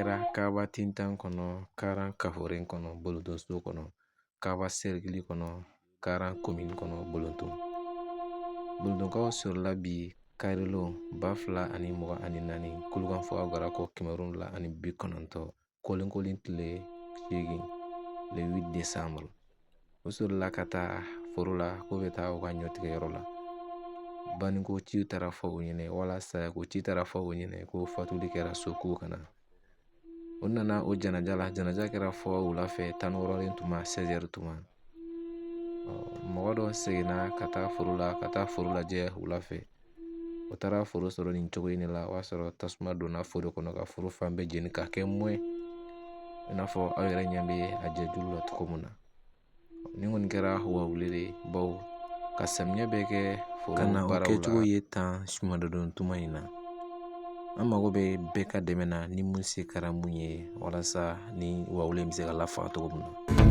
Kɛra Kaba Tintan kɔnɔ, Karan Kaforen kɔnɔ, Bolontonso kɔnɔ, Kaba serikili kɔnɔ, Karan komini kɔnɔ, Bolonton. Bolontonkaw sɔrɔla bi karilon 2024, Kulukanfuga garakɔ 790, kolenkolen tile 8, le 8 décembre. U sɔrɔla ka taa foro la k'u bɛ taa u ka ɲɔtigɛyɔrɔ la. Banniko ci taara fɔ u ɲɛnɛ wala sayako ci taara fɔ u ɲɛnɛ ko fatuli kɛra so, k'u ka na. U nana o janaja la. Janaja kɛra fɔ wula fɛ 16 tuma, 16 tuma. Mɔgɔ dɔ seginna ka taa foro la, ka taa foro lajɛ wula fɛ. O taara foro sɔrɔ nin cogo in de la. O y'a sɔrɔ tasuma donna foro kɔnɔ ka foro fan bɛɛ jeni ka kɛ mɔɛ, i n'a fɔ aw yɛrɛ ɲɛ bɛ a jɛjulu la cogo min na. Nin kɔni kɛra wawuli de ye, bawo ka samiya bɛɛ kɛ foro Ka na o baaraw la kɛcogo ye tan sumadon tuma in na, an mago bɛ bɛɛ ka dɛmɛ na, ni mun se kɛra mun ye, walasa ni wawuli in bɛ se ka lafaga cogo min na.